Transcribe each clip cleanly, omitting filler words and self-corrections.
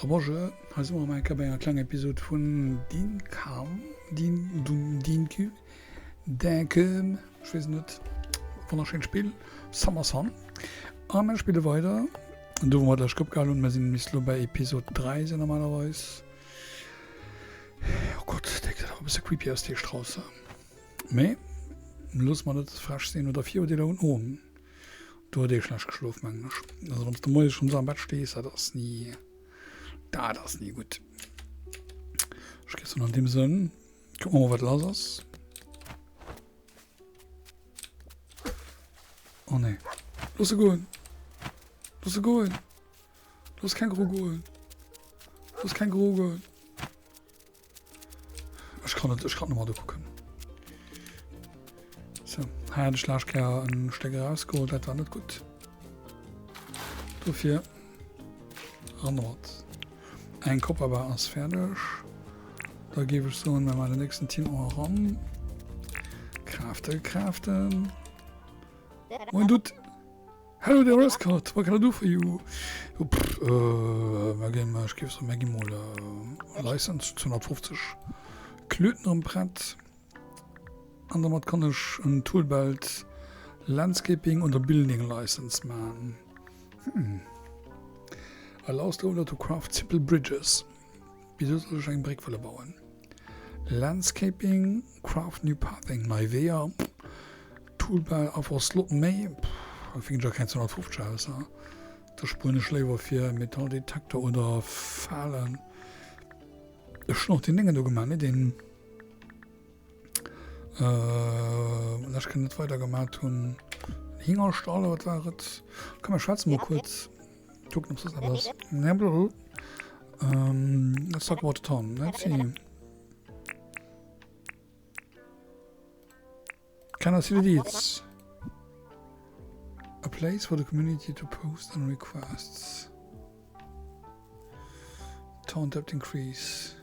Bonjour, hei si mer erëm eng Kéier bei enger klenger Episode vun Din Kam, Din, Dun, Din Kü, Dinköm, ech weess et net. Wonnerschéint Spill, Summer Sun. A mir spille weider do wou mer d'lescht opgehal hunn. Mir sinn bis elo bei Episode 3 sinn normalerweis. Oh Gott, dee gesäit awer e bësse creepy aus, dee Strauss. Mee loosse mer net frech sinn oder Virurdeeler hunn. Oh. Do huet ee schlecht geschlof, mengen ech. Also wann s de moies schonn esou am Bett stees, dat ass ni, dat ass ni gutt. Ech géif soen, an deem Sënn, kucke mer mol, wat lass ass. Oh nee. Looss e goen. Looss e goen. Looss Känguru goen. Looss Känguru goen. Ech kann net, ech kann net do kucken. So, hei hat ech laasch Kéier en Stéck erausgeholl, dat war net gutt. Dofir ran domat. Eng Kopperbar ass fäerdeg. Da géif ech soen, mir maachen den nächsten Team och eran. Craften, craften. Moin Dutt. Hello there Escort, what can I do for you? Jo, pff, äh, mer ginn, ech géif soen, mer gi mol äh, License 250 Klöten am Brett. An domat kann ech en Toolbelt Landscaping oder Building License man. Hm. Allows the owner to craft simple bridges. Wisou soll ech eng Bréck wëlle bauen? Landscaping, craft new pathing, nei Weeër, Toolbar, einfach Slot méi. Da fingen ech a keng 250 aus. Da spueren ech léiwer fir Metalldetektor oder Falen. Ech hunn och deen Déngen do gemaach, ne? Deen äh, ech kann net weider gemaat hunn. Hingerstall oder wat war et? Komm, mir schwätzen mol kuerz. Gucken, ob das etwas. Ähm, let's talk about the town. Let's see. Can I see the deeds? A place for the community to post and requests. Town debt increase.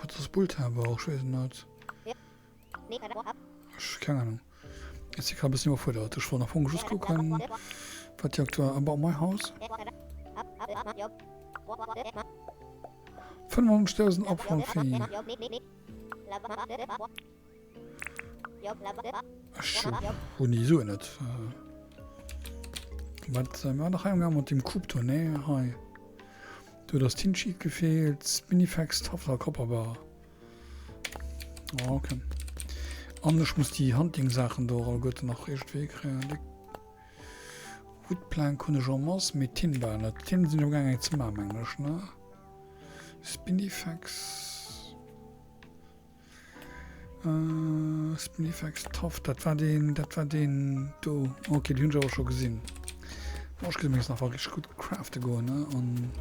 Wat ass Bulltaber? Ech weess et net. Ech keng Ahnung. Ech si grad e bëssen iwwerfuerdert. Ech wollt am Fong just kucken, wat déi aktuell About my house. 95.000 Upfront Fee. Ech hunn déi Suen net. Wat mir waren nach hei amgaang mat deem Coup do, nee? Hei. Do huet eis Tin Sheet gefeelt, Spinifex, Tafel a Copper Bar. Oh, okay. An ech muss déi Hunting-Saachen do och alleguerten nach iergendwéi kréien. Déi Woodplank hunn ech en masse, mee Tin war net. Tin sinn ech amgaang eng ze maachen, mengen ech, ne? Spinifex. Spinifex Tough, dat war deen, dat war deen do. Okay, déi hunn ech awer scho gesinn. Boah, ech géif meng einfach richteg gutt crafte goen, ne? An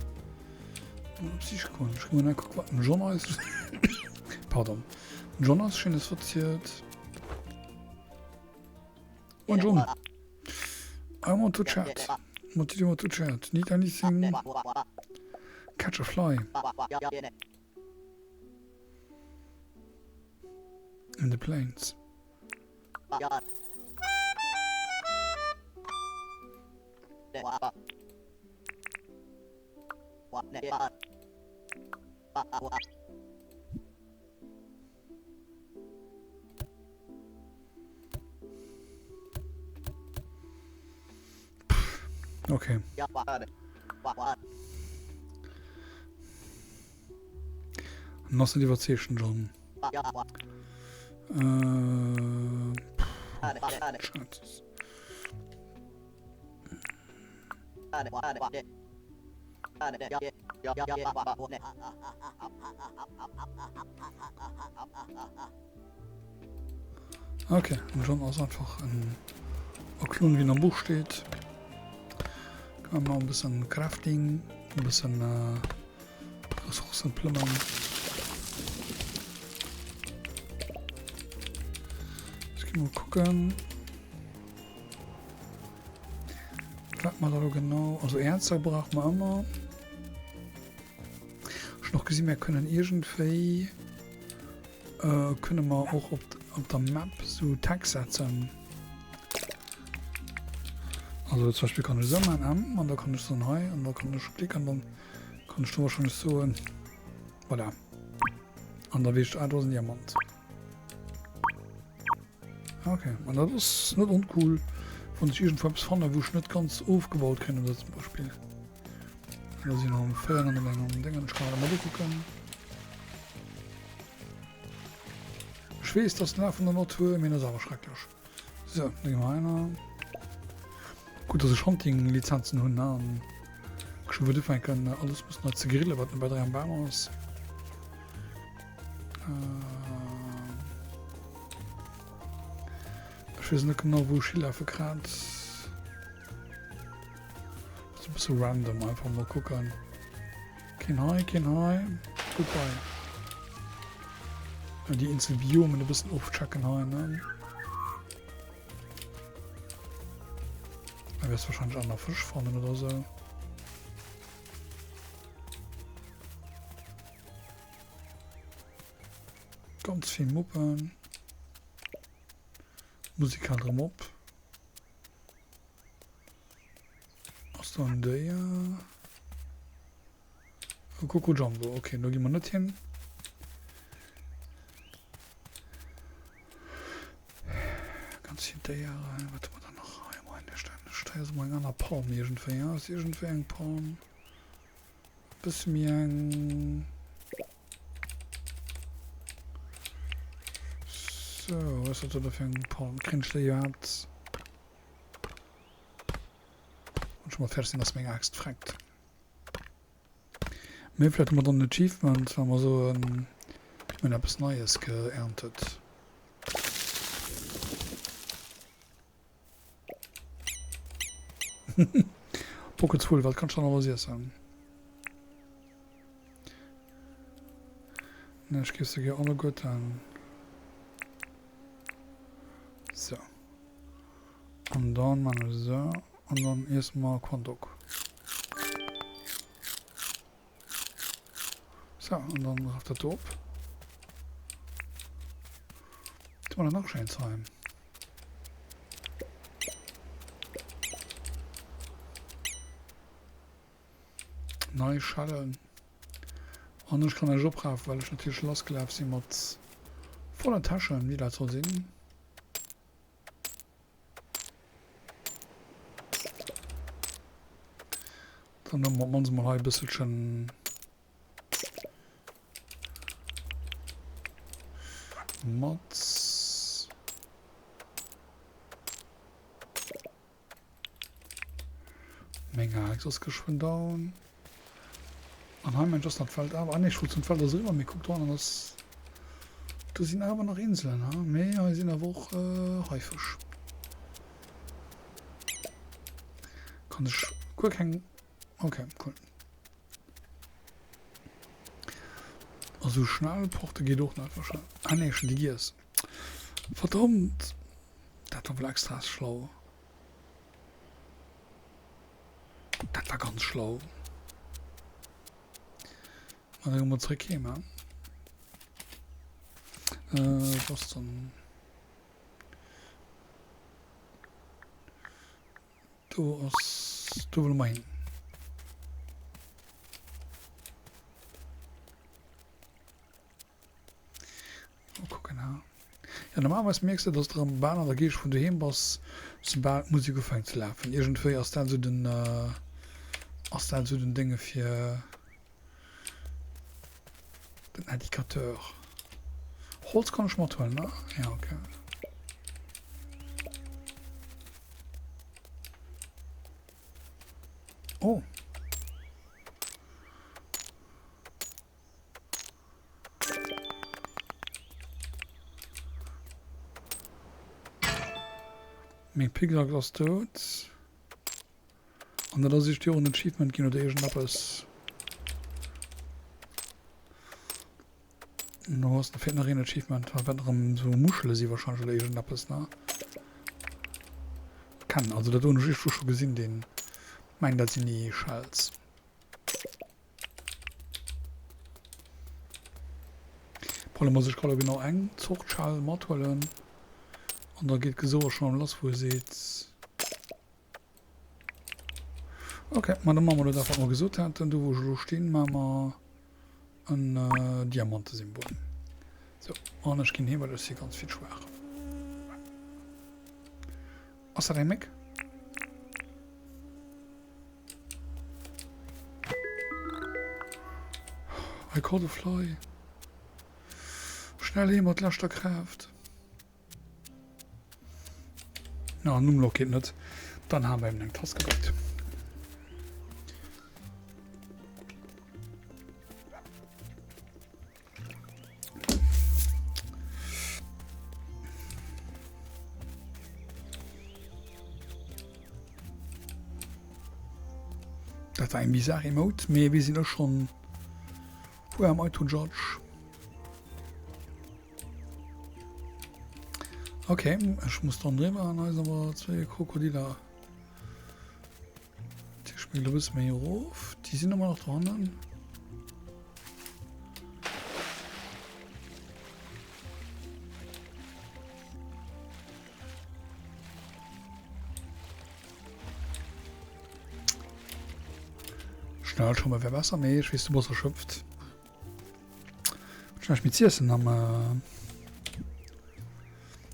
op Sich goen. Ech goen kucken, wat den John eis pardon, den John eis Schéines verzielt. Moin John. I want to chat. What did you want to chat? Need anything? Catch a fly. In the plains. Okay. An ass net iwwerzeegend, John. Äh, pff, Okay, den John ass einfach en Klon, wéi en am Buch steet. Kann man e bëssen Crafting, e bëssen äh, Ressourcen plëmmern. Jetzt gehen wir gucken. Wat mer da lo genau, also Äerzer brauche mer ëmmer. gesinn, mir kënnen iergendwéi kënne mer och op, op der Map sou Tags setzen. Also zum Beispill kann ech esou maachen, M, an da kann ech soen hei, an da kann ech klicken, dann kann ech do wahrscheinlech soen, voilà. An da weess ech, ah do ass en Diamant. Ok, an dat ass net oncool, wann ech iergendwou eppes fannen, wou ech net ganz ofgebaut kréien oder zum Beispill. Da sinn am 4 an engem Déngen, ech kann dat mol ukucken. Ech weess, dat ass den Laf vun der Natur, mee dat ass awer schrecklech. Sou, da gi mer heihinner. Gutt, dass ech Hunting-Lizenzen hunn, ne, an ech scho wëllt ufänken, alles e bëssen hei ze grillen, wat net bei 3 am Bam ass. Ech weess net genau, wou ech hilafe grad. Ass e bësse random, einfach mol kucken. Keen hei, keen hei. Goodbye. Déi eenzel Biomen e bëssen ofchecken hei, ne? Da wirst wahrscheinlich auch noch Fisch fannen oder so. Ganz vill Muppen. Musik hält erëm op. Ass do en Déier? E Coco Jumbo, okay, do gi mer net hin. Ganz vill Déieren. Wat hu mer dann nach hei? Hei ass emol eng aner Palm iergendwéi. Ass iergendwéi eng Palm? Bësse méi eng. So, was ass dat do fir eng Palm? Kréien ech déi iwwerhaapt? Wann ech mol fäerdeg sinn, ass meng Aaxt freckt. Mee vläicht hu mer dann en Achievement, wa mer soen, mir hunn eppes Neies geerntet. Pockets full, wat kann ech dann alles iessen? Ne, ech géif se gär alleguerten. So. An dann man ech esou. An dann iesse mer Quandok. So, an dann rafft dat do op. Wat hu mer dann nach schéins hei? Nei Schellen. An ech kann näischt oprafen, well ech natierlech lassgelaf si mat vollen Täschen, wéi dat soll sinn. Dann hu mer op d'mannst mol hei e bësselchen mat. Meng Axt ass geschwënn down. An hei mensch ass nach d'Feld awer. Ah nee, ech wollt soen d'Feld ass eriwwer, mee kuck dohannen ass, do sinn awer nach Inselen, ha? Mee hei sinn awer och Haifësch. Kann ech guer keng, okay, cool. A sou schnell porte geet och net wahrscheinlech. Ah nee, ech hunn déi giess. Verdammt! Dat war wuel extra schlau. Dat war ganz schlau. An dann mol zréck heem, hein? Äh, was dann? Do ass, do wëlle mer hin. Mol kucken, ha. Ja, normalerweis mierks de, dass de erëm bal an der Géigend vun doheem bass, soubal d'Musek ufänkt ze lafen. Iergendwéi ass dat esou den, ass dat esou den Dénge fir den Indicateur. Holz kann ech mathuelen, ne? Ja, okay. Oh. Meng Pickaxe ass dout. An dat ass jo och en Achievement ginn oder iergendeppes. No ass nach nach een Achievement, wat wäert erëm sou Muschele si wahrscheinlech oder iergendeppes, ne? Kennen, also dat hunn ech iergendwou scho gesinn, deen mengen dat sinn déi Shells. Problem ass, ech ka lo genau eng Zort Schell mathuelen an da geet d'Gesouer schonn erëm lass, wou e seet. Ok, ma da maache mer elo dat, wat mer gesot haten. Do wou ech elo stinn, maache mer en Diamantesymbol. Sou, an ech ginn heem, well ech si ganz vill schwaach. Ass dat eng Méck? I caught a fly. Schnell heem mat leschter Kraaft. Na, Numlock geet net. Dann haben wir eben eng Tass gedréckt. Dat war eng bizarre Emote, mee wir sinn och schon Who am I to judge? Okay, ech muss dann driwwer an eis awer zwee Krokodiller. Déi springen e bësse méi erof. Déi sinn ëmmer nach dohannen. Schnell schon mal wär besser. Nee, ich weess, du bass erschöpft. Schnell mit z'iessen am. Äh,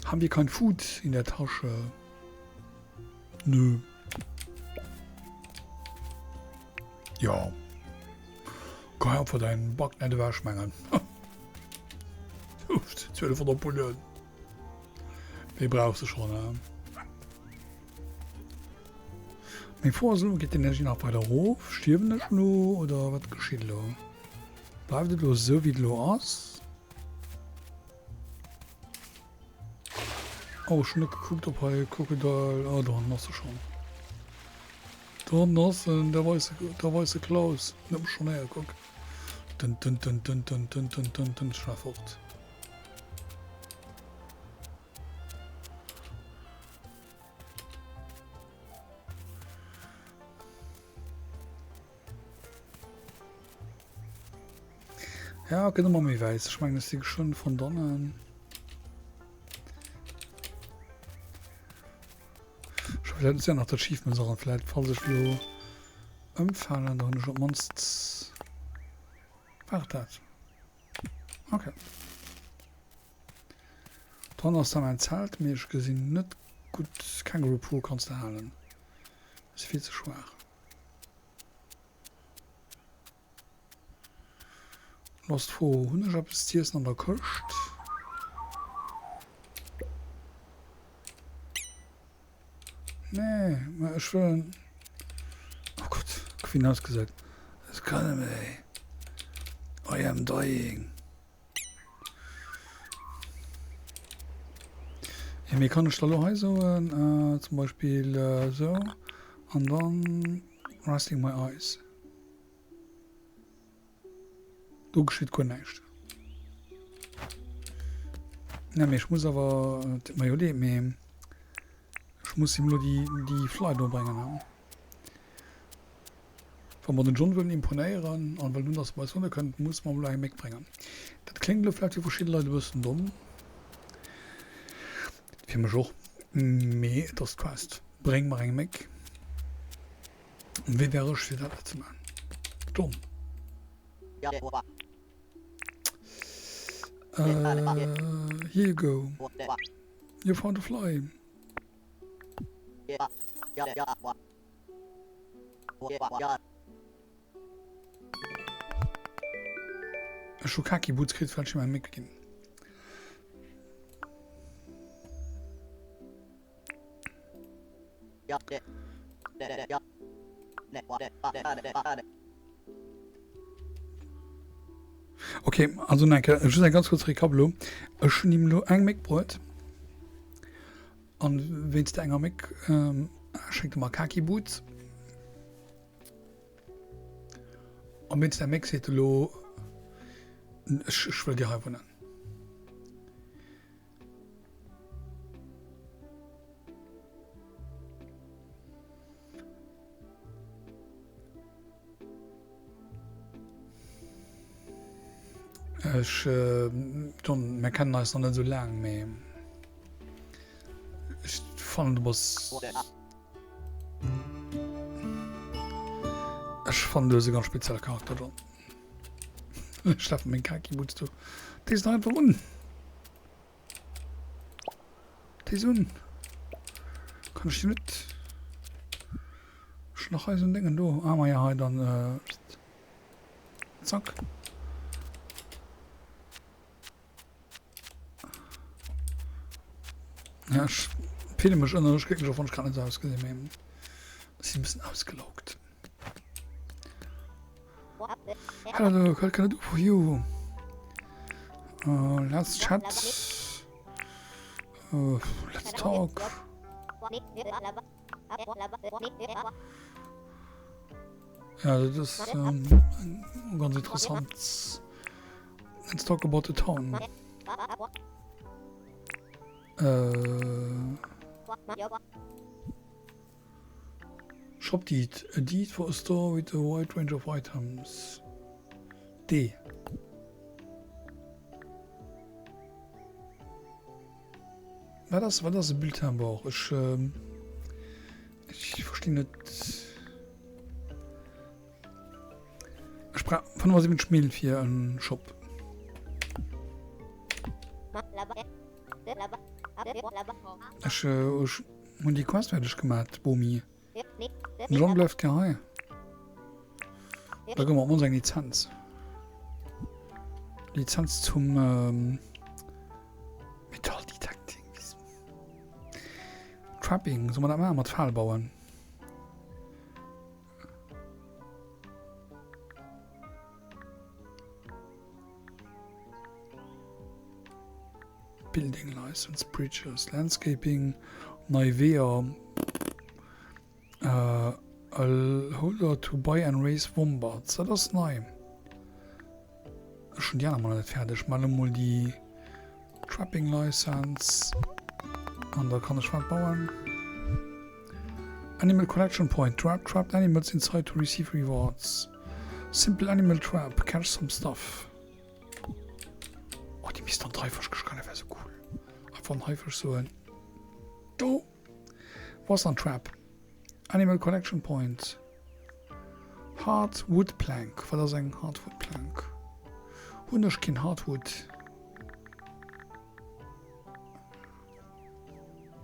haben wir kein Food in der Tasche? Nö. Ja. Geh einfach deinen Back net ewech mengen. 12 von der Bullen. Wéi brauchst du schon, ne? Meng Fro ass elo, geet d'Energie nach weider erof? Stierwen ech elo oder wat geschitt elo? Bleift et elo esou wéi et elo ass? Oh, ech hunn net gekuckt ob hei Crocodile, ah do hannen ass e schonn. Do hannen ass en, der weisse, der weisse Klaus. Den huet mech schonn éier, kuck. Dun dun dun dun dun dun dun dun dun, schnell fort. Ja, gëtt ëmmer méi wäiss. Ech mengen, ech si geschwënn von dannen. Ech hoffe, dat ass ja nach d'Achievements eran. Vläicht, falls ech elo ëmfalen, da hunn ech op d'mannst. War et dat? Okay. Dann ass da mein Zelt, mee ech gesinn net gutt. Kangaroo Pool kanns de halen. Ass vill ze schwaach. Lo ass d'Fro, hunn ech eppes z'iessen an der Këscht? Nee, mä ech wëll. Oh Gott, wéi en ausgesäit. It's gonna be. I am dying. Ja, mee kann ech da lo hei soen, äh, zum Beispill äh, sou, an dann resting my eyes. Do geschitt guer näischt. Ne, mee ech muss awer, et deet mer jo leed, mee ech muss him lo déi, déi Fly do bréngen, ne? Wa mer den John wëllen imponéieren an wëllen hunn, dass e bei eis wunne kënnt, musse mer emol eng Méck bréngen. Dat kléngt elo vläicht fir verschidde Leit e bëssen domm, fir mech och, mee et ass d'Quest. Bréng mer eng Méck. An wee wär ech, fir dat net ze maachen? John. Here you go. You found a fly. Ech hu Kaki Boots kritt, well ech him eng Méck ginn. Okay, also nach eng Kéier, just eng ganz kuerz Recap elo. Ech hunn him elo eng Méck bruet. An wéinst der enger Méck schéngt e mer Kaki Boots. An wéinst der Méck seet e lo, ech, ech wëll gär hei wunnen. Ech, John, mir kennen eis nach net esou laang, mee ech fannen du bass, ech fannen du hues e ganz spezielle Charakter, John. Ech schleppen meng Kaki-Boots do. Déi sinn einfach un. Déi sinn un. Kann ech déi net? Ech hunn nach hei esou en Déngen do. Ah, ma ja, hei dann. Zack. Ja, ech fille mech ënnerlech glécklech, och wann ech grad net esou ausgesinn, mee ech sinn e bëssen ausgelaugt. Hello, what can I do for you? Uh, let's chat. Uh, let's talk. Ja, dat ass ähm, ganz interessant. Let's talk about the town. Äh, Shop Deed. A deed for a store with a wide range of items. D. Wat ass, wat ass e Bulletin Bord? Ech, ähm, ech verstinn net. Ech brauch 75 Mil fir en Shop. Ech, äh, ech hunn déi Quest fäerdeg gemaat, Bomi. Den John bleift gär hei. Da gëmme mer ons eng Lizenz. Lizenz zum ähm, Metal Detecting. Trapping, soll man dat maachen mat Fal bauen? Building License, Bridges, Landscaping, nei Weeër, a holder to buy and raise wombats, dat ass nei. Ech hunn déi aner mol net fäerdeg. Ech maachen elo mol déi Trapping License an da kann ech wat bauen. Animal Collection Point, Trap trapped animals inside to receive rewards. Simple animal trap, catch some stuff. Oh, déi misst an d'Haifësch geschriwwen, wär sou cool. Einfach an Haifësch soen. Do! Wo ass dann Trap? Animal Collection Point. Hardwood Plank. Wat ass eng Hardwood Plank? Hunn ech keen Hardwood?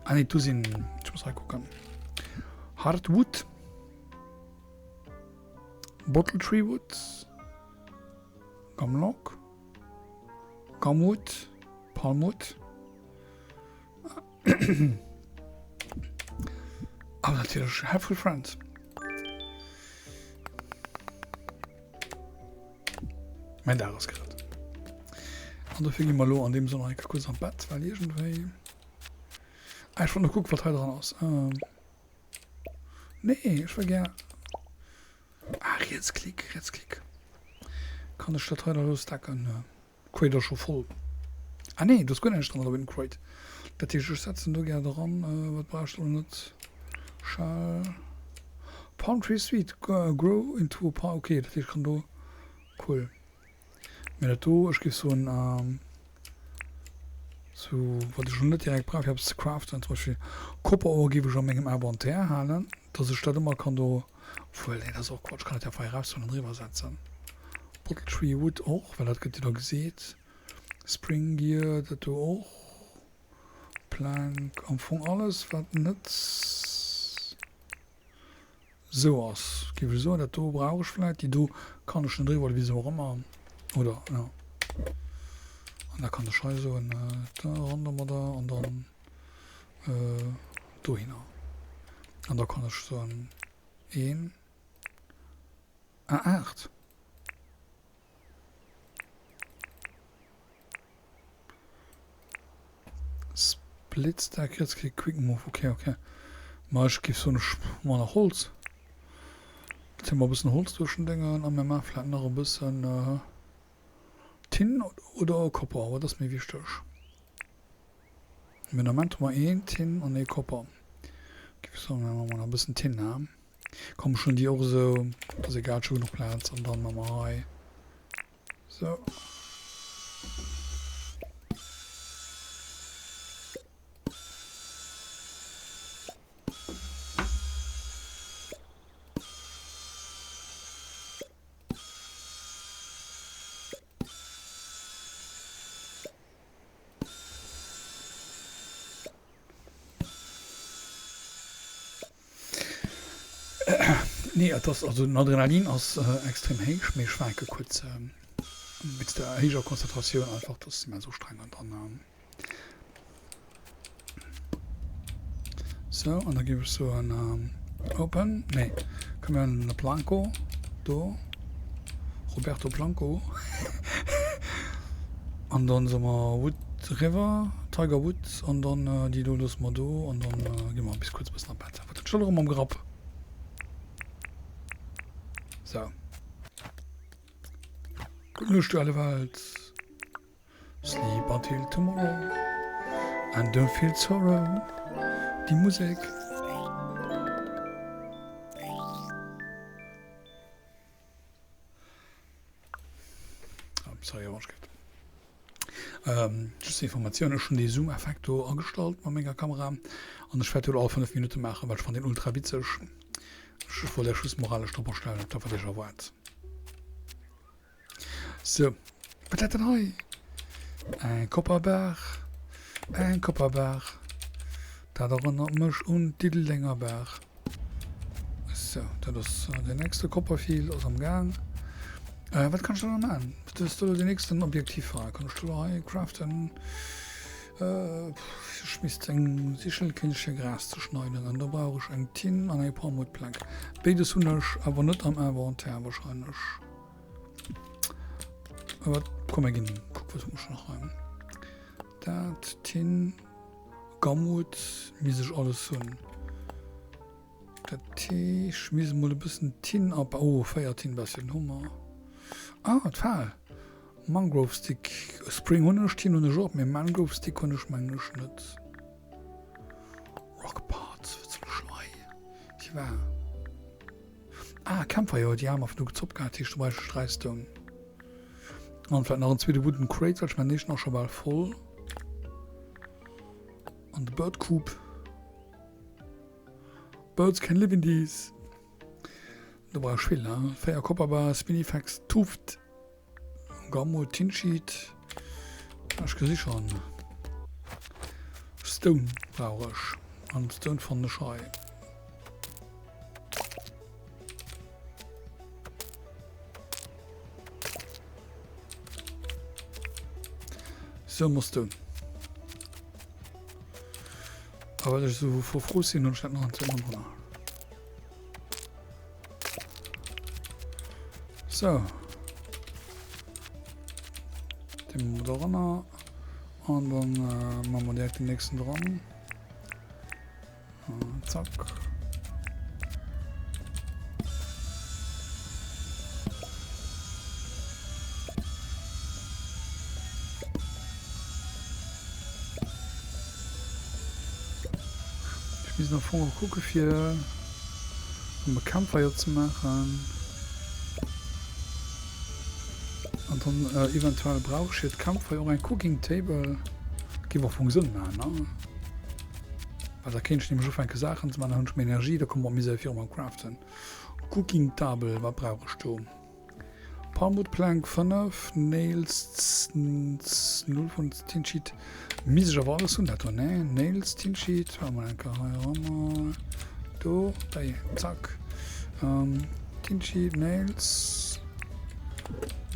Ah nee, do sinn... Ech muss hei kucken. Hardwood. Bottle Tree Wood. Gumlog. Gumwood. Palmwood. Awer natierlech Helpful Friend. Mein Dag ass gerett. An dofir gi mer elo an deem Sënn nach eng Kéier kuerz an d'Bett, well iergendwéi. Ah, ech wollt nach kucken, wat hei dran ass. Ähm. Nee, ech wëll gär. Ah, Rietsklick, Rietsklick. Kann ech dat hei da elo stacken? Crate ass scho voll. Ah nee, do ass guer näischt dran op dem Crate. Dat heescht, ech setzen do gär dran. Wat brauch ech do net? Shell. Palm Tree Sweet. Grow into a palm. Okay, dat heescht, ech kann do. Cool. Mee dat do, ech géif soen, sou wat ech elo net direkt brauch fir eppes ze craften, zum Beispill Copper Ore géif ech a mengem Inventaire halen, dass ech dat ëmmer kann do. Obwuel, nee, dat ass och Quatsch, kann dat jo einfach eraushuelen an driwwer setzen. Bottle Tree Wood och, well dat gëtt jo da geseet. Spring Gear, dat do och. Plank, am Fong alles, wat net sou ass, géif ech soen. Dat do brauch ech vläit, déi do kann ech net driwwer, oder wéi och ëmmer. Oder, jo. An da kann ech hei soen, da ran domadder an dann dohinner. An da kann ech soen, een, ah, 8. Split Stack, Rietsklick, Quick Move, ok, ok. Ma ech géif soen, ech hu mer nach Holz. Zéie mer e bëssen Holz duerch den Déngen a mir maache vläit nach e bëssen Tin oder Kopper, wat ass méi wichteg? Mee den Ament hu mer een Tin an ee Kopper. Géif ech soen, mir maache mol nach e bëssen Tin, he? Komm, ech hunn déi och esou, ass egal, ech hu genuch Plaz an dann maache mer hei. Sou. Nee, et ass, also den Adrenalin ass extrem héich, mee ech war enke kuerz wéinst der héijer Konzentratioun einfach, dat ass immens ustrengend an. Sou, an da géif ech soen open, nee, komm mir huelen de Blanco do, Roberto Blanco an dann soe mer Wood River, Tiger Woods an dann déi do loosse mer do an dann gi mer bis kuerz e bëssen an d'Bett. Wat huet ech do erëm am Grapp? Sou. Gutt Nuecht du ale Welt. Sleep until tomorrow and don't feel sorrow Déi Musek. Sorry, wann ech gëtt. Ähm, just Informatioun, ech hunn dee Zoom-Effekt do agestallt mat menger Kamera an ech wäert do all 5 Minutte maachen, well ech fannen deen ultra witzeg. Ech wollt Iech just moralesch drop astellen, op dat wat Iech erwaart. Sou, wat läit dann hei? Eng Kopperbaach, eng Kopperbaach, dat erënnert mech un d'Diddelenger Baach. Sou, dat ass den nächste Copperfield ass am Gaang. Wat kann ech da nach maachen? Wat ass do den nächsten Objektiv hei? Kann ech do hei craften? Ech misst eng Sichel kéint ech fir Gras ze schneiden an do brauch ech eng Tinn an eng Palmwood Plank. Béides hunn ech awer net am Inventaire wahrscheinlech. Awer komm mir ginn kucken wat hu mer scho nach hei. Dat Tinn, Gamut misst ech alles hunn. Dat heesch misst mol e bëssen Tinn ab oh 4 Tinn Besschen hu mer. Ah d'Fal! Mangrove Stick, Spring hunn ech, Tinn hunn ech och, mee Mangrove Stick hunn ech mengen ech net. Rock Parts, wat soll ech hei? Déi war. Ah, Campfire, déi aner vun der Zopp gehat, heescht do brauch ech 3 Stone. An vläit nach en zweete Wooden Crate, well ech mein éischten ass scho bal voll. An de Bird Coop. Birds can live in these. Do brauch ech vill, ne? 4 Copper Bar, Spinifex, Tuft. Gammo Tinsheet. Ech gesi schon. Stone brauch ech. An Stone fannen ech hei. So, muss Stone. A well ech esou verfrooss sinn, hunn ech dat nach an zweeten drënner. So. Den machen wir da runter. Und dann äh, machen wir direkt den nächsten dran. Äh, zack. Ech misst am Fong och kucke fir e Campfire ze maachen. An dann eventuell brauch ech fir d'Campfire och eng Cooking Table. Géif am Fong Sënn maachen, ne? Well da kéint ech nämlech ufänke Saachen ze maachen, da hunn ech méi Energie, da komme mer méi séier viru mam Craften. Cooking Table, wat brauch ech do? Palmwood Plank 5, Nails 0 vun Tin Sheet. Misst ech awer alles hunn dat do, ne? Nails, Tin Sheet, warte mal enker hei eran. Do, dei, zack. Ähm, Tin Sheet, Nails.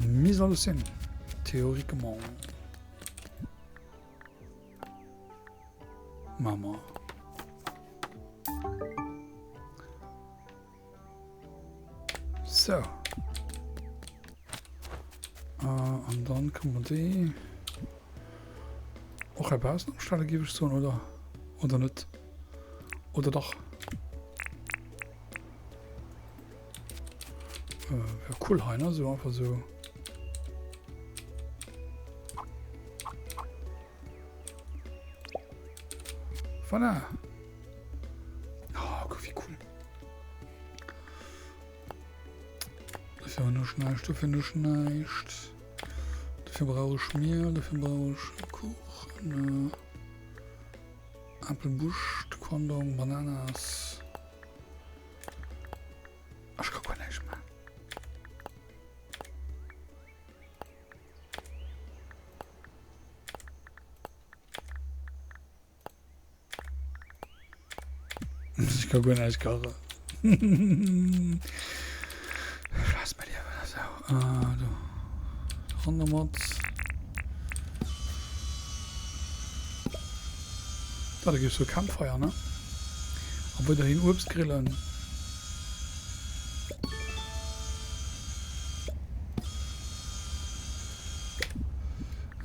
Misst alles sinn. Theoriquement. Mama. So. Äh, an dann kann man déi och heibaussen opstelle, géif ech soen, oder? Oder net? Oder dach? Äh, wär cool hei, ne? So einfach so. Voilà. Oh, guck, wie cool. Dofir hunn ech näischt, dofir hunn ech näischt. Dofir brauch ech Miel, dofir brauch ech Kuchen, Apelbusch, Quandong, Bananas. Ech ka guer näischt maachen. Ech ka guer näischt kachen. Scheiß bei dir, so. Äh, do. Ran domat. Da, da gibt's so Campfire, ne? A weiderhin Uebst grillen.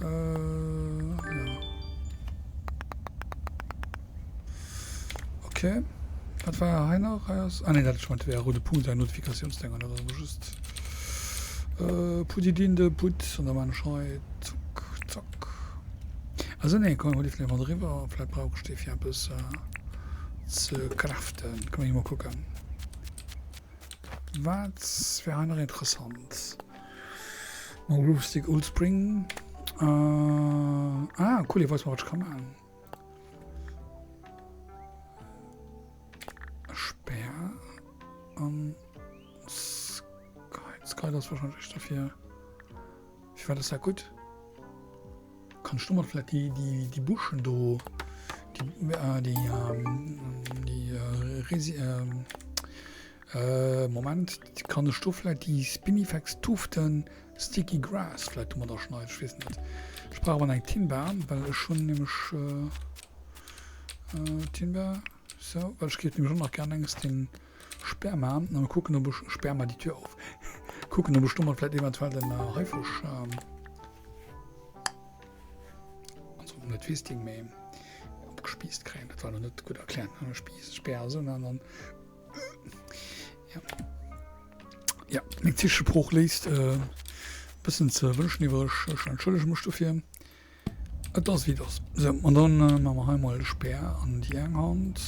Äh, ja. Okay. Wat war hei nach? Hei ass... Ah nee, dat ass schon der rote Punkt, ein Notifikationsding. Dat ass just... Äh, put it in the put. Und da machen wir hei... Zack, zack. Also nee, komm, hol ich vielleicht mal drüber. Vielleicht brauche ich die für etwas äh, zu craften. Können wir mal gucken. Wat wär hei nach interessant? Mam Groove Stick Old Spring. Äh, ah, cool, ich weiß mal, was ich kann machen. Speer. Um, Sky, Sky, das ist wahrscheinlich echt dafür. Ich war das ja gut. Kann ech domat vläit déi, déi, déi Buschen do, déi, äh, déi, ähm, déi, äh, Resi, ähm, äh, Moment, kann ech do vläit déi Spinifex Tuften Sticky Grass vläit domadder schneiden? Ech weess net. Ech brauch awer eng Timber, well ech hunn nämlech, äh, äh, Timber, sou, well ech géif nämlech och nach gär enges den Sperma, na mal kucken, ob ech Sperma die Tür auf. Kucken, ob ech domat vläit eventuell den äh, Haifisch, ähm, also net Fisting méi opgespiist kréien. Dat war noch net gut erklärt. Ne? Spiess, Speer, so, an dann ja. Ja, meng Zichesprooch léisst äh, bëssen ze wënschen iwwereg. Ech entschëllege mech dofir. Et ass wéi et ass. Sou, an dann maache mer hei mol de Speer an déi eng Hand.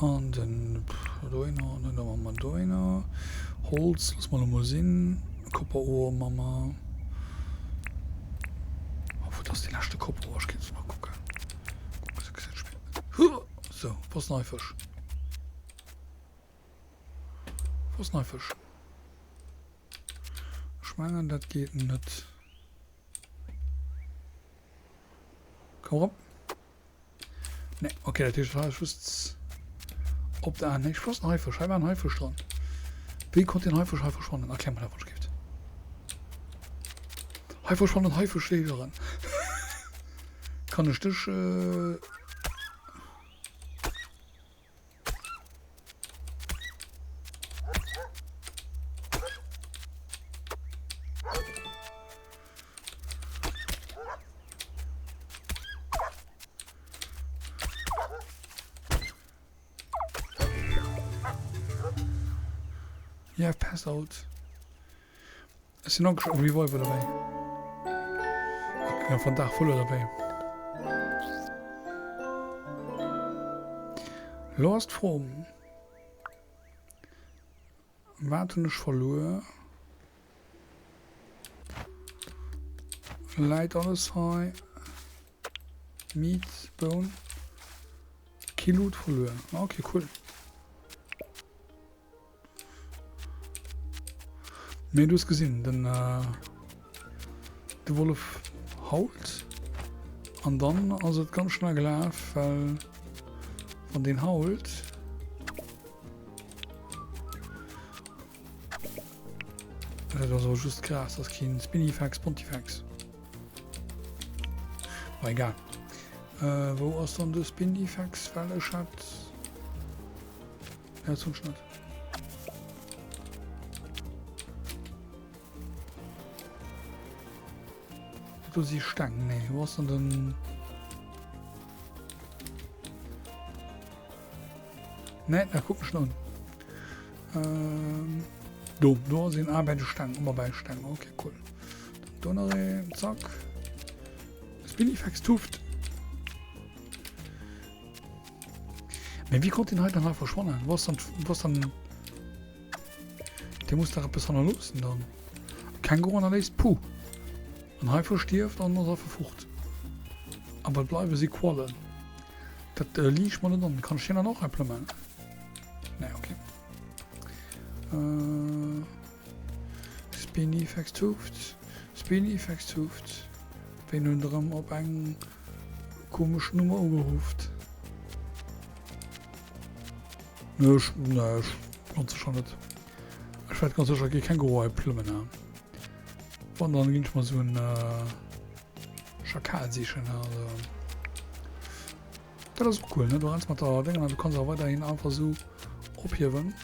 An den dohinner, an dann maache mer dohinner. Holz loosse mer elo mol sinn. Kopperohr maache mer. Obwuel, dat ass dee leschte Kopperohr. Ech kéint mol kucken. Sou, wou ass den Haifësch? Wou ass den Haifësch? Ech mengen, dat geet net. Komm erop. Ne, okay, dat heescht, war just op der Héicht. Wo ass den Haifisch? Hei war en Haifisch dran. Wéi konnt den Haifisch hei verschwannen? Erklär mir dat, wann ech gift. Hei verschwannen Haifischjägeren. Kann ech dech... Äh Yeah, pass out. Ech sinn och Revolver dobäi. Ok, van Dag voller dobäi. Lo ass d'Fro, Wat hunn ech verluer? Läit alles hei? Meat, Bone. Kee Loot verluer. Ok, cool. Mee du hues gesinn, den de Wollef hault an dann ass et ganz schnell gelaf, well wann deen hault, dat ass awer just Gras, dat ass keen Spinifex Pontifex. Ma egal. Wou ass dann de Spinifex, well ech hat. Ja, zum Schnitt. Do si Steng, nee, wo ass denn den... Nee, da guck mich an. Ähm, do, do sinn ah, bei de Steng, ëmmer bei Steng. Okay, cool. Do nach een, zack. Spinifex Tuft. Mee wéi konnt deen hei dann hei verschwannen? Wou ass dann, wou ass dann... Dee muss dach eppes hannerloossen dann. Känguru hannerléisst? Puh. En Hai verstierft an ass einfach fort. A wat bleiwe si Quallen. Dat liicht mer net an. Kann ech hien dann och implement? Nee, okay. Äh, Spinifex Tuft. Spinifex Tuft. Ween hunn erëm op eng komesch Nummer ugerufft? Nee, ech, nee, ech ganz sicher net. Ech wäert ganz sicher kee Känguru hei plëmmen. Wann dann ginn ech mer sou en Schakal sichen also. Dat ass och cool ne, du renns mat der Dénger an du kanns awer weiderhin einfach sou ophiewen.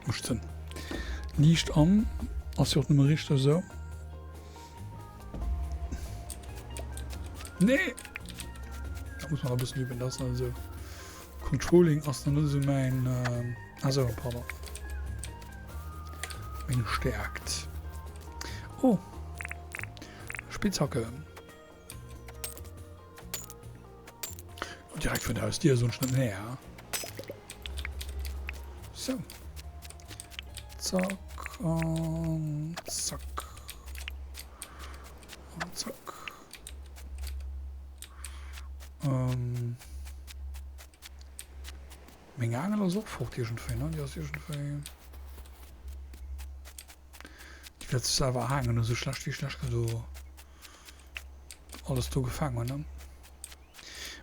Mécht Sënn. Liicht an, ass jo och nëmme richteg esou. Nee! Da muss man e bëssen üben, dat ass net esou. Controlling ass nach net esou mäin, ah sou, pardon. Meng Stärkt. Oh! Spitzhacke. Oh, direkt vun der Hausdier, sonst net näher. So. Zack an zack. An zack. Ähm. Meng Aangel ass och fort iergendwéi, ne? Déi ass iergendwéi. Déi wäert sech selwer erhaangen, esou schlecht wéi schlecht mer do alles do gefaang hunn, ne?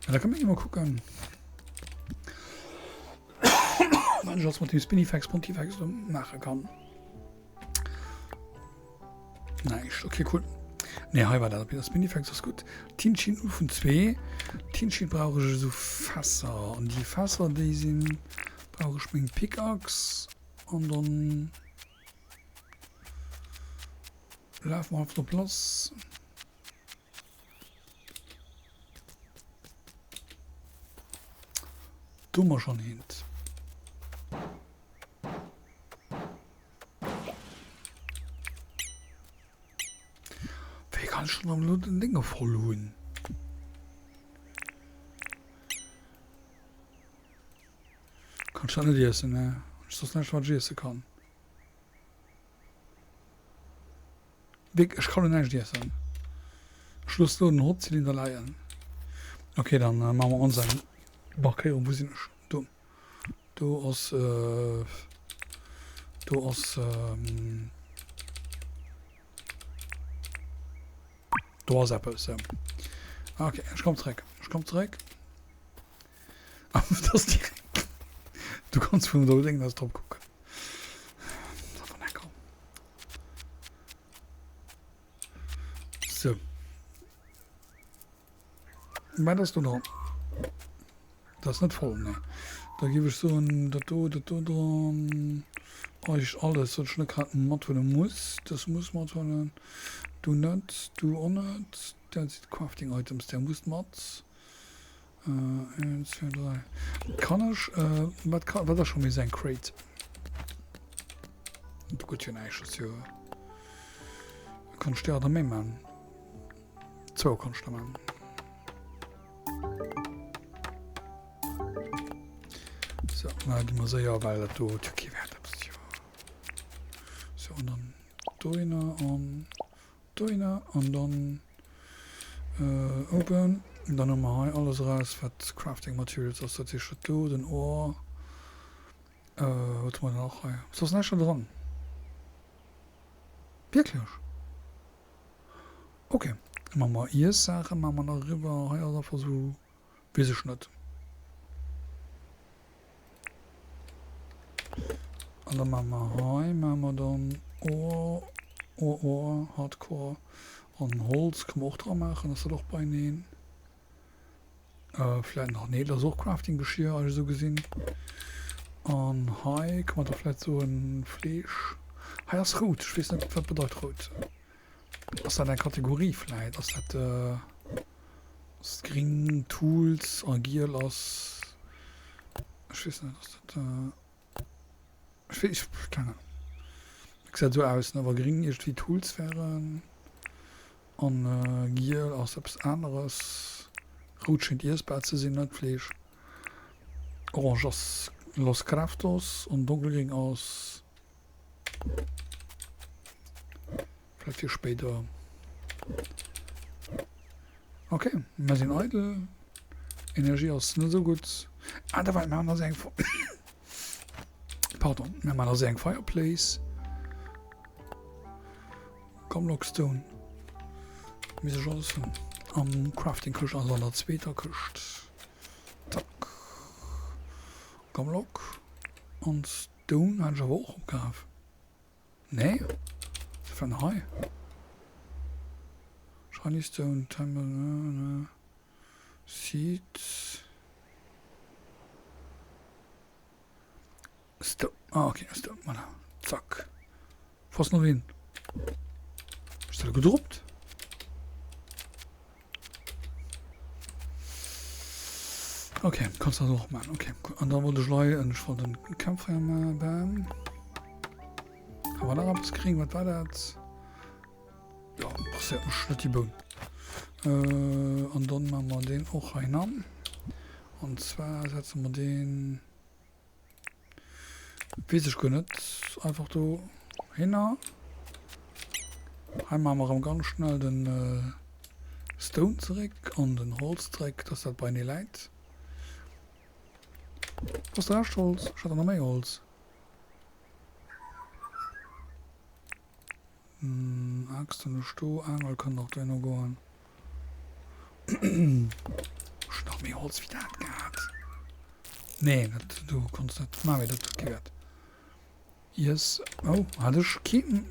Mä da kënne mer jo mol kucken, wat ech alles mat dem Spinifex Pontifex do maache kann. Näischt, okay, cool. Ne, hei war dat op Spinifex ass gutt. Tinshin 0 vun 2. Tinshin brauch ech esou Fässer. An déi Fässer, déi sinn, brauch ech meng Pickaxe. An dann lafe mer einfach drop lass. Do hu mer schonn eent. Wéi kann ech dann elo den Dénger voll hunn? Kann ech dat net iessen? Ne, hunn ech soss näischt wat ech iesse kann? Wierk, ech kann elo näischt iessen. Ech loosse elo den Holzzylinder leien. Okay, dann maache mer ons eng Markéierung. Wou sinn ech? Do. Do ass, do ass, do ass eppes. Okay, ech komm zréck, ech komm zréck. Dat ass direkt, du kanns vun do Déngen aus drop kucken. Sou. Wat ass do dran? Dat ass net voll, nee. Da géif ech soen, dat do, dat do dran. Eigentlech alles, wat ech net grad mathuele muss. Dës muss mathuelen. Du net, du och net. Dat si Crafting Items, där muss mat. Eent, zwee, dräi. Kann ech, wat ka, wat ass scho méi seng Crate? Do gëtt jo näischt, ass jo. Kann ech där der méi man? Zwou kann ech der man. So, na, gi mer séier, well dat do huet jo kee Wäert, dat ass jo. So, an dann dohinner an dohinner an dann äh, open. An dann hu mer hei alles eraus, wat Crafting Materials ass. Dat heescht dat do, den Ore. Äh, wat hu mer nach hei? Ass soss näischt do dran? Wierklech? Ok, da maache mer Iessaache maache mer nach eriwwer. Hei ass einfach esou, weess ech net. An da maache mer hei maache mer dann Ohr, Ohr, Ohr, Hardcore an Holz kënne mer och dra maachen, ass dat och beieneen. Vläit nach, nee, dat ass och Crafting-Geschir, ech esou gesinn. An hei kann man da vläit soen Fleesch. Hei ass rout, ech weess net, wat bedeit rout? Ass dat eng Kategorie vläit? Ass dat ass gring Tools a giel ass, ech weess net, ass dat. Ech weess, ech, keng Ahnung. Gesäit esou aus, ne, wa gring iergendwéi Tools wären an giel ass eppes aneres. Rout schéngt iessbar ze sinn, net Fleesch. Orange ass Los Craftos an donkelgring ass. Vläicht fir spéider. Ok, mir sinn eidel. Energie ass net esou gutt. Ah, da war, mir haben eng, pardon, mir haben also eng Fireplace. Gumlock Stone. Misst ech alles hunn. Am Crafting-Këscht, also an der zweeter Këscht. Zack. Gumlock. An Stone hat ech awer och opkaf. Nee? Wat war nach hei? Shiny Stone, Temple, Seeds. Stone. Ah, okay, Stone, voilà. Zack. Fast noch een. Ist dat gedroppt? Okay, kannst du das auch machen. Okay, an da wollte ich lei und ich wollte den Campfire mal bam. Haben wir noch etwas kriegen? Was war das? Ja, passiert mich nicht die Bohnen. Äh, und dann machen wir den auch rein an. Und zwar setzen wir den Weess ech guer net. Einfach do hinner. Hei maache mer erëm ganz schnell den Stone zeréck an den Holz zeréck, dass dat beienee läit. Wou ass de Rescht Holz? Ech hat der nach méi Holz. Axt hunn ech do. Aangel kann nach duerno goen. Ech hunn nach méi Holz wéi dat gehat. Nee, dat do konns net maachen, mee dat huet kee Wäert. Yes. Oh, hat ech keen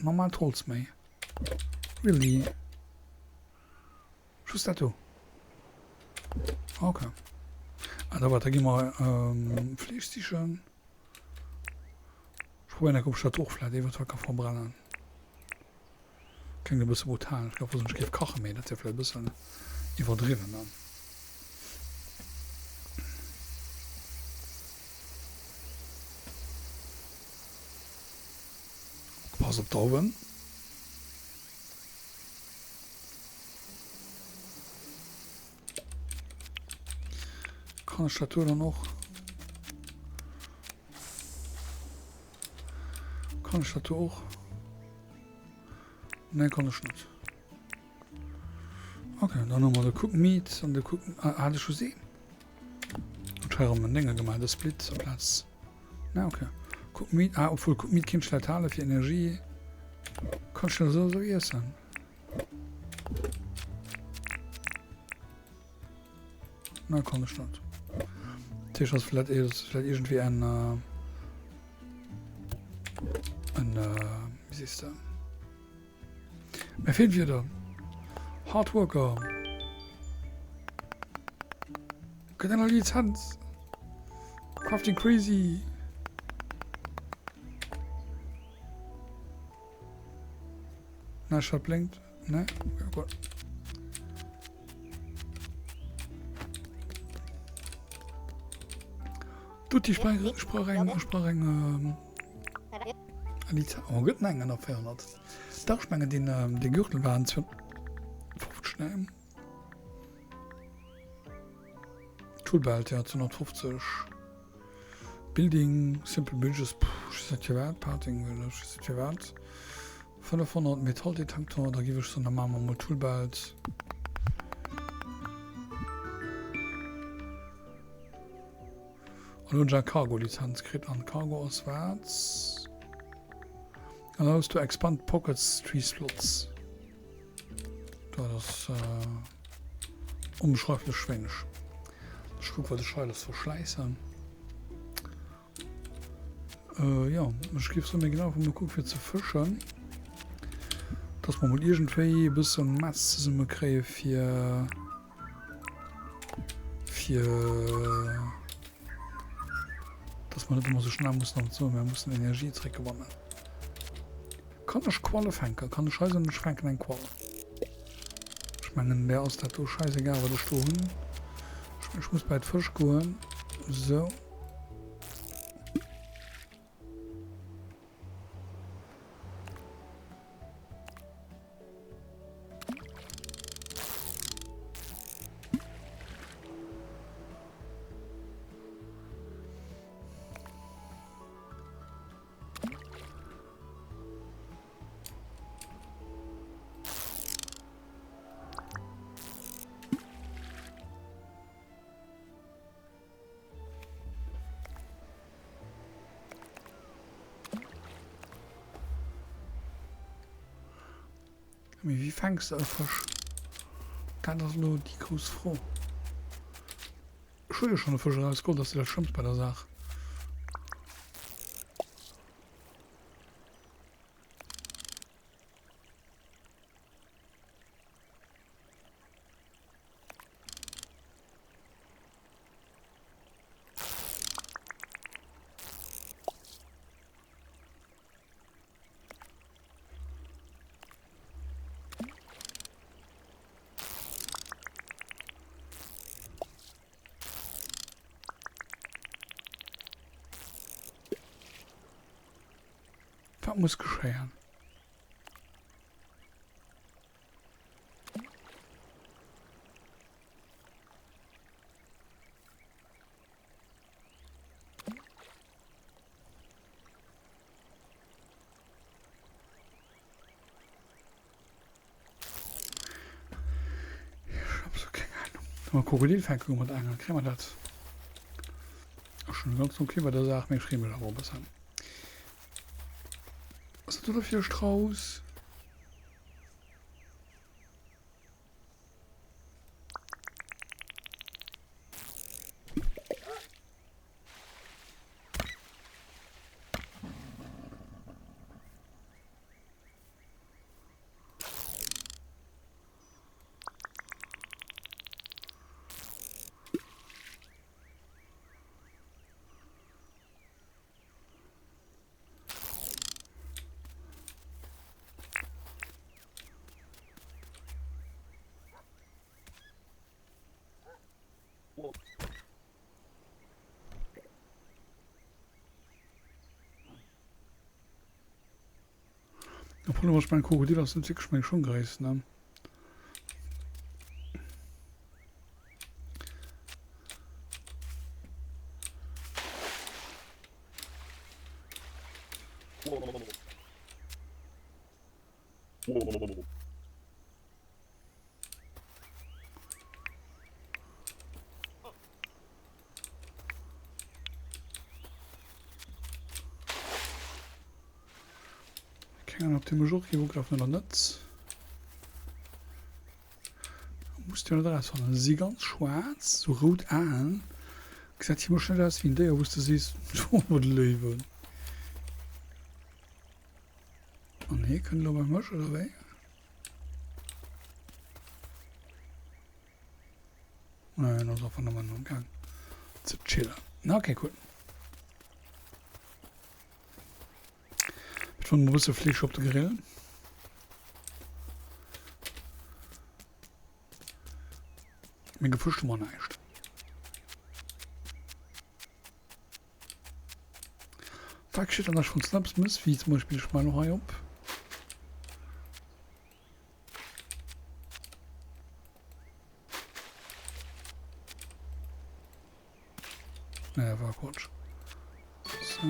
normaalt Holz méi? Really? Just dat do? Okay. Ah, da warte, da gi mer Fleesch sichen. Ech probéieren eng ob ech dat och vläit eventuell ka verbrennen. Kléngt e bësse brutal. Ech géif soen, ech géif kachen, mee dat wier vläit e bëssen iwwerdriwwen dann. Opgepasst op d'Dauwen. Kann ech dat do dann och... Kann ech dat do och? Nee, kann ech net. Okay, dann hu mer de Cook Meat an de Cook... Ah, hat ech just een? Ech hu erëm en Dénge gemaach, de Split amplaz... Na, okay. Cook Meat... Ah, obwuel Cook Meat kéint ech vläicht hale fir Energie. Kann ech dat esou esou iessen? Na, kann ech net. Tisch ass vielleicht, ist vielleicht irgendwie ein, äh, ein, äh, wie siehst du? Mir fehlt wieder. Hard Worker. Gëtt eng Lizenz. Crafting Crazy. Na, Chat blinkt. Ne? Ja, gut. Tutti, ich brauche ich brauch eng, ich brauch eng, ähm, Lizenz. Oh, gëtt eng ënner 400. Dach, ich mengen, den, ähm, den Gürtel waren 250, ne? Toolbelt, ja, 250. Building, Simple Bridges, puh, ech weess net firwat, Parting, ech weess net firwat. 500 Metalldetektor, da giff ech soen, da maache mer mol Toolbelt. An hunn ech eng Cargo-Lizenz kritt an Cargo ass wat? Allows to expand pockets 3 slots. Dat ass onbeschreiflech wéineg. Ech kuck wat ech hei alles verschläissen. Jo, ech géif soen, mir ginn einfach mol kucke fir ze fëschen. Dass mer mol iergendwéi e bësse Metz zesumme kréie fir fir dass mer net ëmmer esou schnell mussen am Zoo, mer mussen Energie zeréckgewannen. Kann ech Qualle fänken? Kann ech hei soen, ech fänken eng Quall? Ech mengen, där ass dat do scheißegal, wat ech do hunn. Ech muss bei d'Fësch goen. Sou. Mee wéi fänks de e Fësch? Dat ass elo déi grouss Fro. Ech hu jo schonn e Fësch erausgeholl, dat ass jo dat Schlëmmst bei der Saach. Wat muss geschéien? Ech hab sou keng Ahnung. Wa mer Krokodil fänke goen mat Aangel, kréie mer dat? Ass schon ganz okay bei der Saach, mee ech freeë mech awer e bëssen. Was ass dat do fir e Strauss? De Problem ass, mein Krokodil ass net wierklech meng Schonggréisst, ne? Keng Ahnung, ob dee mech och géif ugrafen oder net. Muss dir net erausfannen. Se si ganz schwaarz, sou rout Aen. Gesäit fir mech net aus wéi en Déier, wou s de sees, oh, de Léiwen. An hie kënnt elo bei mech, oder wéi? Nee, en ass einfach nëmmen am Gaang ze chillen. Na, okay, cool. Ech fanne e bësse Fleesch op de Grill. Mee gefëscht hu mer näischt. Wat geschitt dann, wann s de eppes mëss, wéi zum Beispill, ech maachen elo hei op. Nee, war Quatsch. So.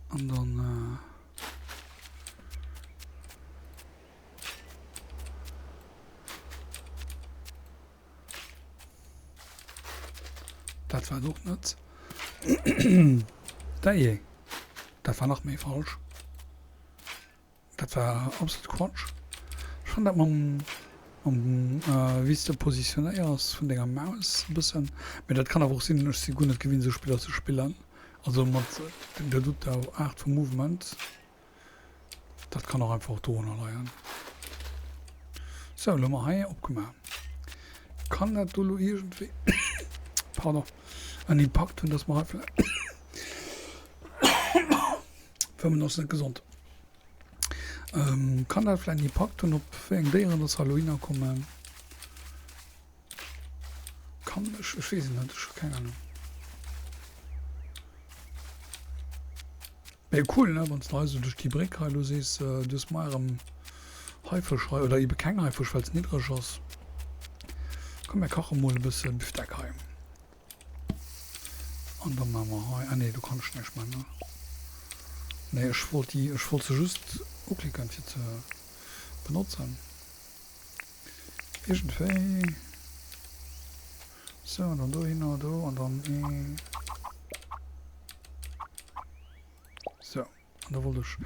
An dann... Äh Dat war et och net. Dajee, dat war nach méi falsch. Dat war absolut Quatsch. Ech fannen dat mam, mam wéi s de positionéiers vun denger Maus e bëssen, mee dat kann awer och sinn, ech si guer net gewinnt esou Spiller ze spillen, also mat der doter Aart vu Movement. Dat kann och einfach dorunner leien. Sou, elo hu mer hei opgemaach. Kann dat do elo iergendwéi, pardon, en Impakt hunn, dass mer hei vläicht, Fëmmen ass net gesond. Kann dat vläicht en Impakt hunn, op wéi eng Déieren dass hei elo hinner kommen? Kann, ech, ech weess et net, ech hu keng Ahnung. Mee cool ne, wanns de hei sou duerch déi Bréck hei elo sees, du hues mar erëm Haifësch hei, oder ebe keng Haifësch well se niddreg ass. Komm mir kache mol e bësse Bifdeck hei. An da maache mer hei, ah nee do kann ech näischt maachen ne. Nee ech wollt déi, ech wollt se just uklicken fir ze benotzen. Iergendwéi. Sou an dann dohinner, do an dann ee. Sou, an da wollt ech.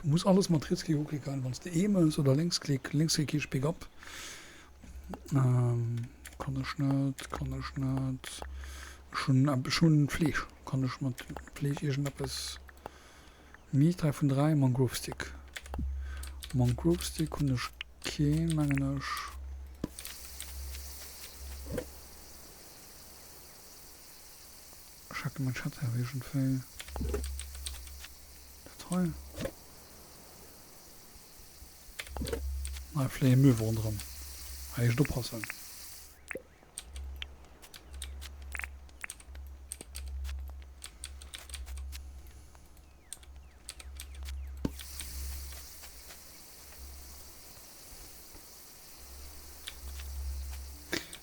Du muss alles mat Rietsklick uklicken, wann s de E mëss oder Lénksklick. Lénksklick heescht Pick up. Ähm, kann ech net, kann ech net. Ech hunn, ech hunn Fleesch. Kann ech mat Fleesch iergendeppes? Meat 3 vun 3, Mangrove Stick. Mangrove Stick hunn ech keen, mengen ech. Ech hacke mein Chat awer iergendwéi. Dat hei. Hei fléie Möwe ronderëm. Hei echt oppassen.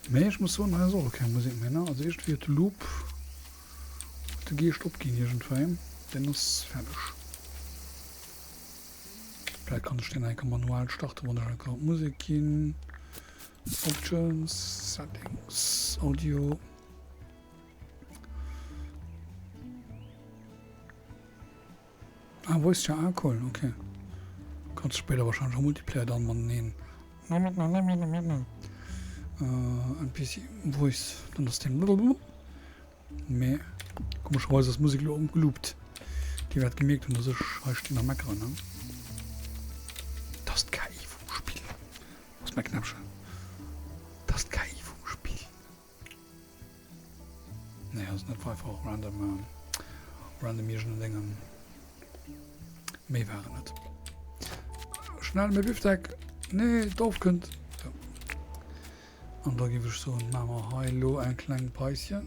Mee ech muss soen, hei ass och elo keng Musek méi, ne? Also iergendwéi huet de Loop, huet de Geescht opginn iergendwéi. Deen ass fäerdeg. Vläicht kann ech deen eng Kéier manuell starten, wann ech eng Kéier op Musek ginn. Options, Settings, Audio. Ah, Voice Chat, ah cool, okay. Kannst du spéider wahrscheinlech am Multiplayer dann mateneen. Äh, NPC Voice, dann ass den Mee komescherweis ass d'Musek elo ëmgeloopt. Déi wäert gemierkt hunn, dass ech hei stinn a meckeren, ne? Dat ass d'KI vum Spill. Wo ass mäi Knäppchen? Dat ass d'KI vum Spill. Nee, ass net einfach random, random iergend en Déngen. Méi war et net. Schnell méi Bifdeck! Nee, d'Dorf kënnt! So. An da géif ech soen, maache mer hei elo eng kleng Paischen.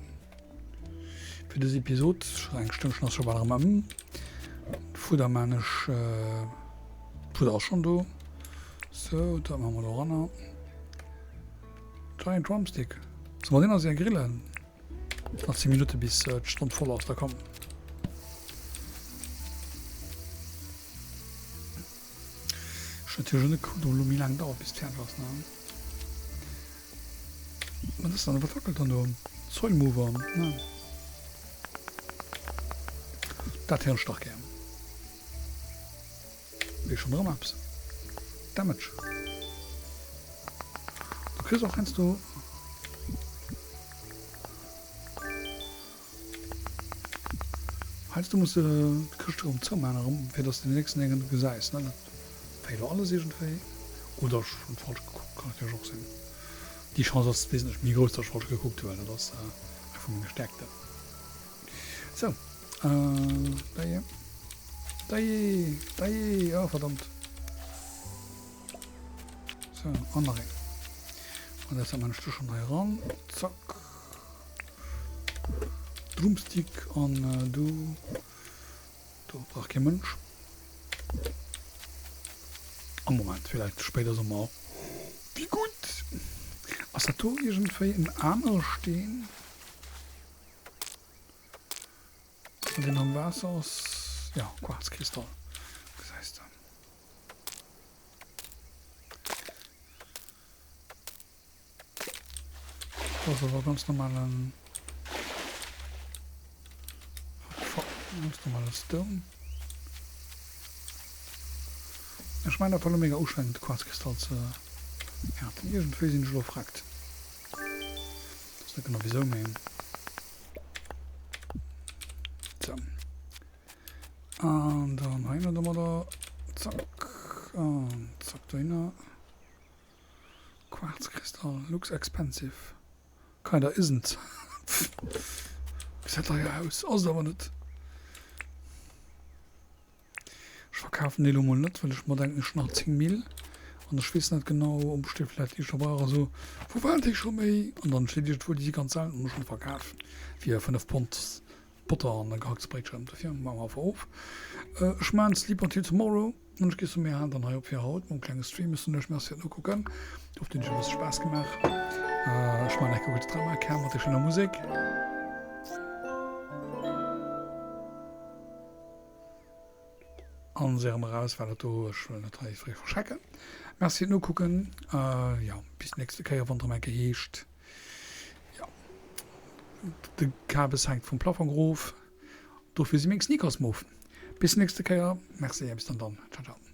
Fir dës Episod. Eng Stënnchen ass scho bal erëm ëm. Fudder maan ech, Fudder ass schonn do. Sou, dat maache mer do eranner. Giant Drumstick. Soll mer deen also grillen? Nach 10 Minutte bis d'Stonn voll ass, da komm. Ech hunn natierlech och net gekuckt, ob elo méi laang dauert bis et fäerdeg ass, ne? Wat ass dann? Wat wackelt dann do? Soil Mover, ne? Dat héieren ech dach gär. Wéi schon erëm eppes Damage. Du kriss och heiansdo heiansdo muss de d'Këscht erëm zoumaachen erëm fir dass de den nächsten Déngen gesäis ne. Dat war jo alles iergendwéi oder ech hunn falsch gekuckt, kann natierlech och sinn. Déi Chance ass wesentlech méi grouss dass ech falsch gekuckt hunn, well dat ass eng vu menge Stärkten. Sou, dajee, dajee, dajee, oh verdammt. Sou, an nach een. An dat man ech du schon hei ran. Zack. Drumstick an du. Do brauch kee Mënsch. Am Moment, vielleicht spéider soe mer, Wéi gutt! Ass dat do iergendwéi en anere Steen? An deen am Waasser ass, jo, Quarzkristall, gesäis de. Dat ass awer ganz normalen, ganz normale Stone. Ech mengen, dat war elo mega ustrengend, de Quarzkristall ze ernten. Iergendwéi sinn ech elo vreckt. Ass net genau wieso, mee. So. An dann hei noch domadder. Zack. An zack dohinner. Quarzkristall. Looks expensive. Kinda isn't. Gesäit deier aus, ass et awer net. Ech verkafen déi elo mol net, well ech mer denken, ech hunn nach 10 Mille an ech weess net genau, ob ech déi vläicht éischter brauch a sou. Wou waren déi scho méi? An dann steet iergendwou, déi si ganz selten an ech hunn verkaf fir 5 Pond Botter an e gehacktes Bréitchen. Dofir maache mer einfach of. Ech maachen Sleep until tomorrow an ech géif soen, mir halen dann hei op fir haut mam klenge Stream. Ech soen iech Merci fir d'Nokucken. Ech hoffen, et huet iech e bësse Spaass gemaach. Ech maachen eng gutt Drama-Kär mat der schéiner Musek. An se erëm eraus, well dat do, ech wëll net hei fréi verschrecken. Merci fir d'Nokucken, jo, bis d'nächste Kéier, wann et erëm eng Kéier heescht, jo, de Kabes hänkt vum Plafong erof, dofir si meng Sneakers mof. Bis nächste Kéier, merci a bis dann dann. Ciao ciao.